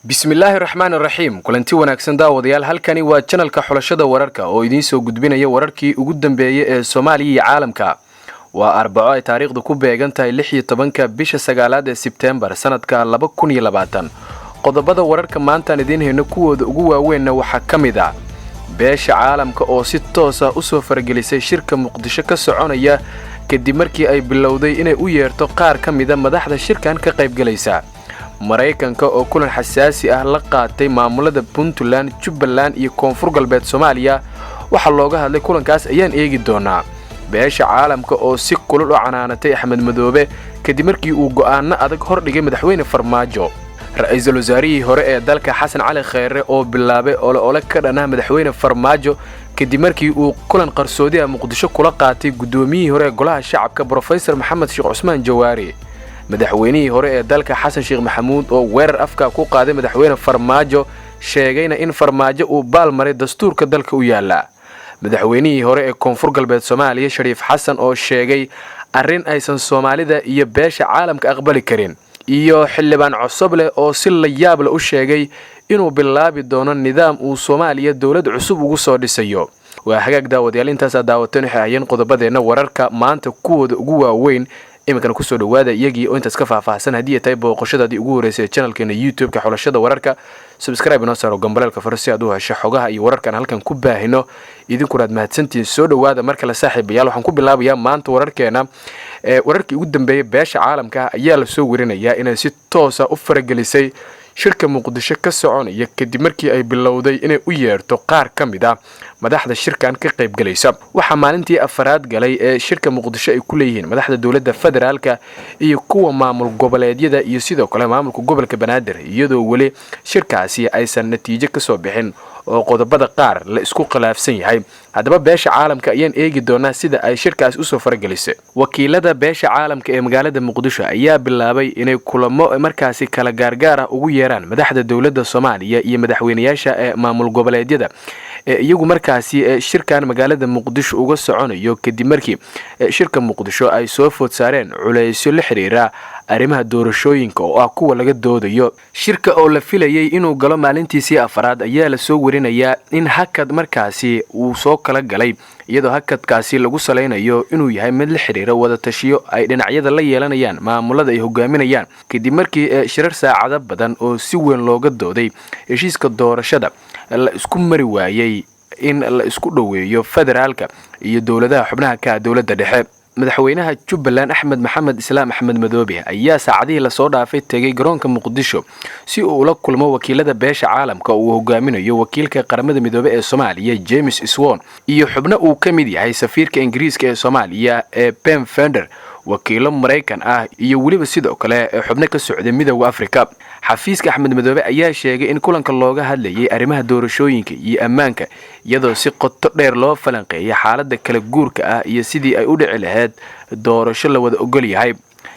Bismillaahi raxmaani raxiim. Kulanti wanaagsan, daawadayaal. Halkani waa channelka Xulashada Wararka oo idiin soo gudbinaya wararkii ugu dambeeyey ee Soomaaliya iyo caalamka. Waa Arbaco ay taariikhdu ku beegan tahay 16-ka bisha sagaalaad ee Sebteembar, sanadka 2020. Qodobada wararka maantaan idiin hayno kuwooda ugu waaweynna waxaa ka mid ah beesha caalamka oo si toosa u soo faragelisay shirka Muqdisho ka soconaya, kadib markii ay bilowday inay u yeerto qaar ka mida madaxda shirkan ka qaybgelaysa. Maraykanka oo kulan xasaasi ah la qaatay maamulada Puntland, Jubbaland iyo Koonfur Galbeed Soomaaliya, waxaa looga hadlay kulankaas ayaan eegi doonaa. Beesha caalamka oo si kulul u canaanatay Axmed Madoobe, kadib markii uu go'aanno adag hordhigay Madaxweyne Farmaajo. Ra-iisul wasaarihii hore ee dalka Xasan Cali Kheyre oo bilaabay ole ka dhanah Madaxweyne Farmaajo, kadib markii uu kulan qarsoodi ah Muqdisho kula qaatay guddoomiyihii hore ee Golaha Shacabka, Brofesor Maxamed Sheekh Cusmaan Jawaari. Madaxweynihii hore ee dalka Xasan Sheekh Maxamuud oo weerar afka ku qaaday Madaxweyne Farmaajo, sheegayna in Farmaajo uu baal maray dastuurka dalka u yaala. Madaxweynihii hore ee Koonfur Galbeed Soomaaliya Shariif Xasan oo sheegay arrin aysan Soomaalida iyo beesha caalamka aqbali karin, iyo Xildhibaan Cosobleh oo si la yaable u sheegay inuu bilaabi doono nidaam uu Soomaaliya dowlad cusub ugu soo dhisayo. Waa hagaag, daawadayaal, intaasaa daawateen waxay ahayeen qodobadeenna wararka maanta kuwooda ugu waaweyn. Iminkana kusoo dhawaada iyagii oo intaas ka faahfaahsan. Haddii ay tahay booqoshadaadii ugu horreysay ee channelkeena YouTube-ka Xulashada Wararka, subscribe inoo saaro, gambaleelka faro, si aad u hesho xogaha iyo wararkaan halkan ku baahino. Idinkuna aad mahadsantihiin. Soo dhawaada mar kale, saaxiibayaal. Waxaan ku bilaabayaa maanta wararkeena wararkii ugu dambeeyey. Beesha caalamka ayaa lasoo werinayaa inay si toosa u faragelisay shirka Muqdisho ka soconaya, kadib markii ay bilowday inay u yeerto qaar ka mid ah madaxda shirkan ka qaybgelaysa. Waxaa maalintii afaraad galay ee shirka Muqdisho ay ku leeyihiin madaxda dowladda federaalka iyo kuwa maamul goboleedyada iyo sidoo kale maamulka gobolka Banaadir, iyadoo weli shirkaasi aysan natiijo kasoo bixin oo qodobada qaar la isku khilaafsan yahay. Haddaba beesha caalamka ayaan eegi doonaa sida ay shirkaasi usoo faragelisay. Wakiilada beesha caalamka ee magaalada Muqdisho ayaa bilaabay inay kulamo markaasi kala gaargaar ah ugu yeeraan madaxda dowladda Soomaaliya iyo madaxweynayaasha ee maamul goboleedyada ee iyagu markaasi shirkan magaalada Muqdisho uga soconayo, kadib markii shirka Muqdisho ay soo food saareen culeysyo la xiriira arrimaha doorashooyinka oo ah kuwa laga doodayo. Shirka oo la filayay inuu galo maalintiisii afaraad ayaa lasoo werinayaa in hakad markaasi uu soo kala galay, iyadoo hakadkaasi lagu salaynayo inuu yahay mid la xiriira wadatashiyo ay dhinacyada la yeelanayaan maamulada ay hogaaminayaan, kadib markii shirar saacado badan oo si weyn looga dooday heshiiska doorashada la isku mari waayey in la isku dhoweeyo federaalka iyo dowladaha xubnaha ka ah dowladda dhexe. Madaxweynaha Jubbaland Axmed Maxamed Islaam, Axmed Madoobe, ayaa saacadihii lasoo dhaafay tegay garoonka Muqdisho si uu ula kulmo wakiilada beesha caalamka oo uu hogaaminayo wakiilka Qaramada Midoobe ee Soomaaliya, James Swan, iyo xubno uu ka mid yahay safiirka Ingiriiska ee Soomaaliya ee Pem Fender, wakiilo Maraykan ah iyo weliba sidoo kale xubno ka socday Midooda Afrika. Xafiiska Axmed Madoobe ayaa sheegay in kulanka looga hadlayay arrimaha doorashooyinka iyo ammaanka, iyadoo si qoto dheer loo falanqeeyay xaaladda kala guurka ah iyo sidii ay u dhici lahayd doorasho la wada ogol yahay.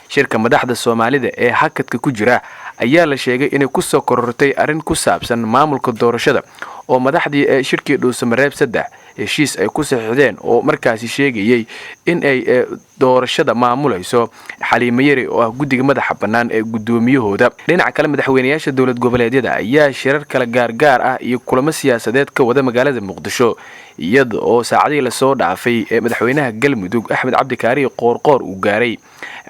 Shirka madaxda Soomaalida ee hakadka ku jira ayaa la sheegay inay kusoo korortay arrin ku saabsan maamulka doorashada, oo madaxdii ee shirkii Dhuusamareeb 3 heshiis ay ku saxiixdeen oo markaasi sheegayay in ay doorashada maamulayso Xaliimo Yari oo ah guddiga madaxa bannaan ee guddoomiyahooda. Dhinaca kale, madaxweynayaasha dowlad goboleedyada ayaa shirar kala gaargaar ah iyo kulamo siyaasadeed ka wada magaalada Muqdisho, iyada oo saacadihii lasoo dhaafay ee madaxweynaha Galmudug Axmed Cabdikaariyo Qoorqoor uu gaaray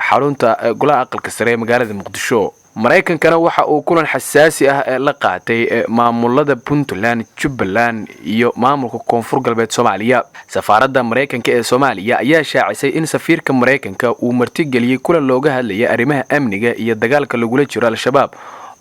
xarunta Golaha Aqalka Sare ee magaalada Muqdisho. Maraykankana waxa uu kulan xasaasi ah la qaatay maamulada Puntland, Jubbaland iyo maamulka Koonfur Galbeed Soomaaliya. Safaaradda Maraykanka ee Soomaaliya ayaa shaacisay in safiirka Maraykanka uu martigeliyey kulan looga hadlaya arrimaha amniga iyo dagaalka lagula jiro Al-Shabaab,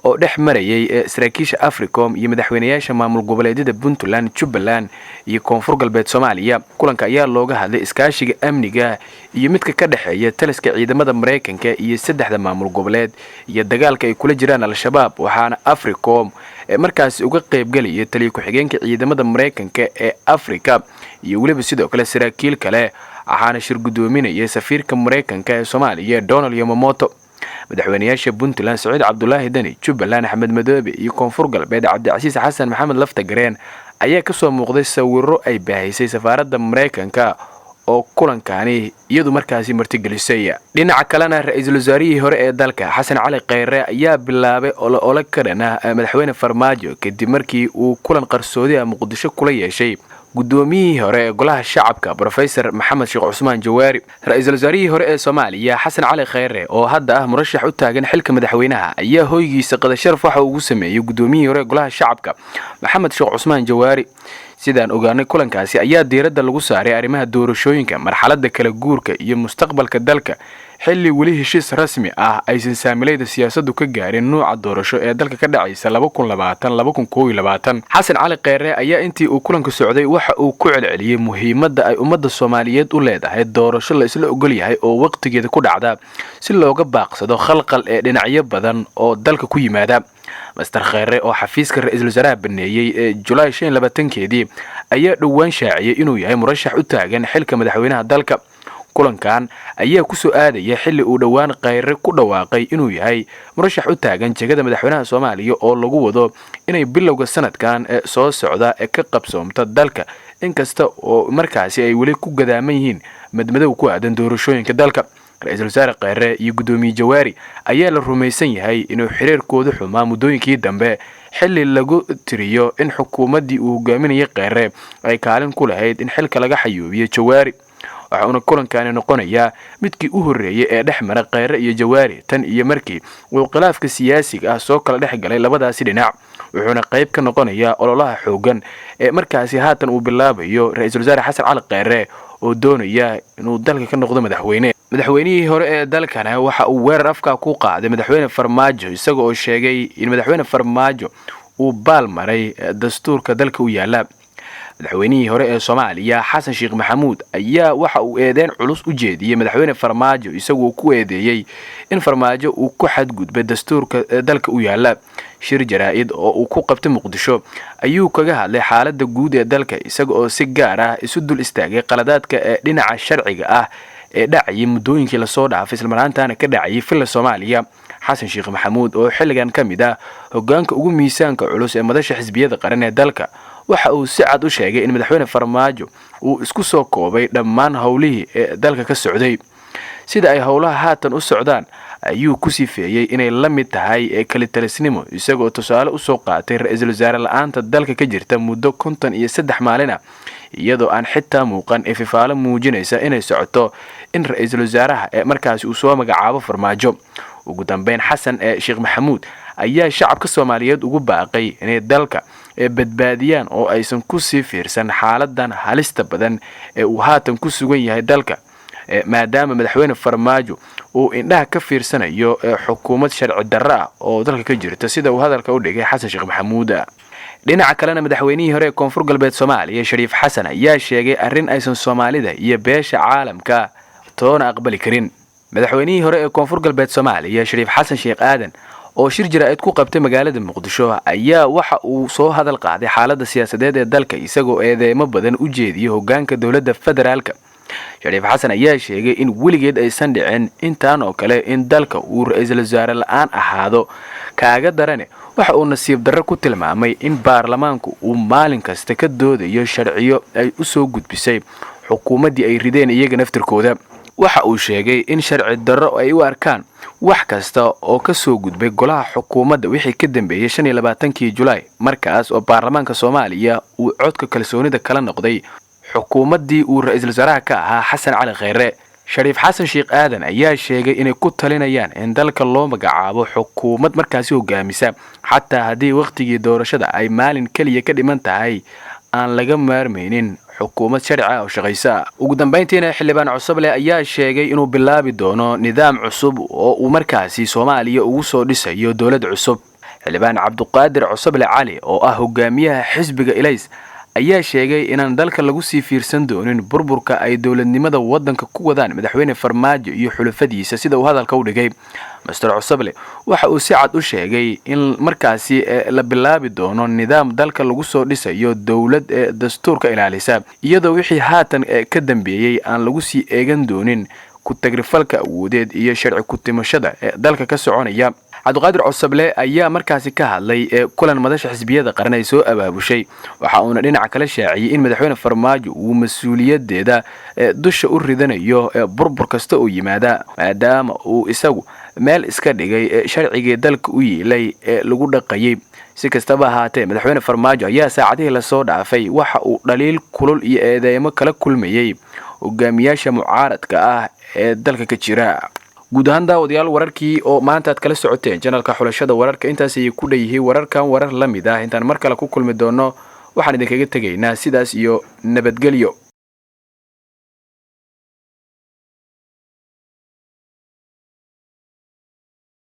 oo dhex marayay saraakiisha Africom iyo madaxweynayaasha maamul goboleedyada Puntland, Jubbaland iyo Koonfur Galbeed Soomaaliya. Kulanka ayaa looga hadlay iskaashiga amniga iyo midka ka dhexeeya taliska ciidamada Maraykanka iyo saddexda maamul goboleed iyo dagaalka ay kula jiraan Al-Shabaab, waxaana Africom markaasi uga qaybgelaya taliya ku-xigeenka ciidamada Maraykanka ee Africa iyo weliba sidoo kale saraakiil kale, waxaana shir guddoominaya safiirka Maraykanka ee Soomaaliya, Donald Yamamoto. Madaxweynayaasha Puntland Saciid Cabdulaahi Deni, Jubbaland Axmed Madoobe iyo Koonfur Galbeed Cabdicasiis Xasan Maxamed Laftagareen ayaa kasoo muuqday sawiro ay baahisay safaaradda Maraykanka oo kulankani iyadu markaasi martigelisay. Dhinaca kalena, ra-iisul wasaarihii hore ee dalka Xasan Cali Kheyre ayaa bilaabay olo ka dhan ah madaxweyne Farmaajo, kadib markii uu kulan qarsoodi ah Muqdisho kula yeeshay guddoomiyihii hore ee Golaha Shacabka, Brofesor Maxamed Sheekh Cusmaan Jawaari. Ra-iisul wasaarihii hore ee Soomaaliya Xasan Cali Kheyre, oo hadda ah murashax u taagan xilka madaxweynaha, ayaa hoygiisa qadasharaf waxa ugu sameeyey guddoomiyihii hore ee Golaha Shacabka Maxamed Sheekh Cusmaan Jawaari. Sidaan ogaanay, kulankaasi ayaa diiradda lagu saaray arrimaha doorashooyinka, marxaladda kala guurka iyo mustaqbalka dalka, xilli weli heshiis rasmi ah aysan saamilayda siyaasaddu ka gaarin nuuca doorasho ee dalka ka dhacaysa. Xasan Cali Kheyre ayaa intii uu kulanka socday waxa uu ku celceliyey muhiimadda ay ummadda Soomaaliyeed u leedahay doorasho la isla ogol yahay oo waqtigeeda ku dhacda, si looga baaqsado khalqal ee dhinacyo badan oo dalka ku yimaada. Master Kheyre, oo xafiiska ra-iisul wasaaraha baneeyey ee Julaay 25-keedii, ayaa dhowaan shaaciyey inuu yahay murashax u taagan xilka madaxweynaha dalka. Kulankan ayaa kusoo aadaya xilli uu dhowaan Kheyre ku dhawaaqay inuu yahay murashax u taagan jegada madaxweynaha Soomaaliya, oo lagu wado inay bilowga sanadkan ee soo socda ee ka qabsoomta dalka, inkasta oo markaasi ay weli ku gadaaman yihiin madmadow ku aadan doorashooyinka dalka. Ra-iisul wasaare Kheyre iyo guddoomiye Jawaari ayaa la rumaysan yahay inuu xiriirkoodu xumaa muddooyinkii dambe, xilli lagu tiriyo in xukuumaddii uu hogaaminayay Kheyre ay kaalin ku lahayd in xilka laga xayuubiyo Jawaari. Waxa uuna kulankani noqonayaa midkii u horreeyey ee dhex mara Kheyre iyo Jawaari tan iyo markii uu khilaafka siyaasiga ah soo kala dhex galay labadaasi dhinac, wuxuuna qayb ka noqonayaa ololaha xooggan ee markaasi haatan uu bilaabayo ra-iisul wasaare Xasan Cali Kheyre, oo doonaya inuu dalka ka noqdo madaxweyne. Madaxweynihii hore ee dalkana waxa uu weerar afka ku qaaday madaxweyne Farmaajo, isaga oo sheegay in madaxweyne Farmaajo uu baal maray dastuurka dalka u yaala. Madaxweynihii hore ee Soomaaliya Xasan Sheekh Maxamuud ayaa waxa uu eedeyn culus u jeediyey madaxweyne Farmaajo, isagoo ku eedeeyey in Farmaajo uu ku xadgudbay dastuurka dalka u yaala. Shir jaraa-id oo uu ku qabtay Muqdisho ayuu kaga hadlay xaaladda guud ee dalka, isaga oo si gaar ah isu dul istaagay qaladaadka ee dhinaca sharciga ah ee dhacayay muddooyinkii lasoo dhaafay, islamarhaantaana ka dhacayay Villa Soomaaliya. Xasan Sheekh Maxamuud, oo xilligan ka mid ah hoggaanka ugu miisaanka culus ee Madasha Xisbiyada Qaran ee dalka, waxa uu si cad u sheegay in madaxweyne Farmaajo uu isku soo koobay dhammaan howlihii ee dalka ka socday. Sida ay howlaha haatan u socdaan ayuu ku sifeeyey inay la mid tahay ee kelitalisnimo, isagoo tusaale usoo qaatay ra-iisul wasaare la-aanta dalka ka jirta muddo 53 maalin ah, iyadoo aan xitaa muuqan ififaalo muujinaysa inay socoto in ra-iisul wasaaraha ee markaasi uu soo magacaabo Farmaajo. Ugu dambeyn, Xasan ee Sheekh Maxamuud ayaa shacabka Soomaaliyeed ugu baaqay inay dalka badbaadiyaan oo aysan kusii fiirsan xaaladan halista badan ee uu haatan ku sugan yahay dalka, maadaama madaxweyne Farmaajo uu indhaha ka fiirsanayo xukuumad sharci darro ah oo dalka ka jirta, sida uu hadalka u dhigay Xasan Sheekh Maxamuud. Dhinaca kalena, madaxweynihii hore ee Koonfur Galbeed Soomaaliya Shariif Xasan ayaa sheegay arrin aysan Soomaalida iyo beesha caalamka toona aqbali karin. Madaxweynihii hore ee Koonfur Galbeed Soomaaliya Shariif Xasan Sheekh Aadan, oo shir jaraa'id ku qabtay magaalada Muqdisho, ayaa waxa uu soo hadal qaaday xaaladda siyaasadeed ee dalka, isagoo eedeemo badan u jeediyey hoggaanka dowladda federaalka. Shariif Xasan ayaa sheegay in weligeed aysan dhicin intaan oo kale in dalka uu ra-iisul wasaare la-aan ahaado. Kaaga darane, waxa uu nasiib darro ku tilmaamay in baarlamaanku uu maalin kasta ka doodayo sharciyo ay u soo gudbisay xukuumaddii ay rideen iyaga naftirkooda. Waxa uu sheegay in sharci darro ay u arkaan wax kasta oo ka soo gudbay golaha xukuumadda wixii ka dambeeyey 25-kii Julaay, markaas oo baarlamaanka Soomaaliya uu codka kalsoonida kala noqday xukuumaddii uu ra-iisul wasaaraha ka ahaa Xasan Cali Kheyre. Shariif Xasan Sheekh Aadan ayaa sheegay inay ku talinayaan in dalka loo magacaabo xukuumad markaasi hogaamisa, xataa haddii wakhtigii doorashada ay maalin keliya ka dhiman tahay, aan laga maarmaynin xukuumad sharci ah oo shaqaysa. Ugu dambayntiina, xildhibaan Cusuble ayaa sheegay inuu bilaabi doono nidaam cusub oo uu markaasi Soomaaliya ugu soo dhisayo dowlad cusub. Xildhibaan Cabduqaadir Cusuble Cali, oo ah hogaamiyaha xisbiga Ilays, ayaa sheegay inaan dalka lagu sii fiirsan doonin burburka ay dowladnimada waddanka ku wadaan madaxweyne Farmaajo iyo xulafadiisa, sida uu hadalka u dhigay. Master Cusuble waxa uu si cad u sheegay in markaasi la bilaabi doono nidaam dalka lagu soo dhisayo dowlad ee dastuurka ilaalisa, iyadoo wixii haatan ka dambeeyey aan lagu sii eegan doonin ku-tagrifalka awoodeed iyo sharci ku-timashada ee dalka ka soconaya. Cabdiqaadir Cosoble ayaa markaasi ka hadlay kulan madasha xisbiyada qaran ay soo abaabushay. Waxa uuna dhinaca kala shaaciyey in Madaxweyne Farmaajo uu mas-uuliyadeeda dusha u ridanayo burbur kasta oo yimaada, maadaama uu isagu meel iska dhigay sharcigii dalka u yiilay ee lagu dhaqayay. Si kastaba ahaatee, Madaxweyne Farmaajo ayaa saacadihii lasoo dhaafay waxa uu dhaliil kulul iyo eedeymo kala kulmayey hogaamiyaasha mucaaradka ah ee dalka ka jira. Guud ahaan daawadayaal, wararkii oo maanta aad kala socoteen janalka Xulashada Wararka intaas ayay ku dhanyihiin. Wararkan warar la mid ah intaan mar kale ku kulmi doono, waxaan idinkaga tegaynaa sidaas iyo nabadgelyo.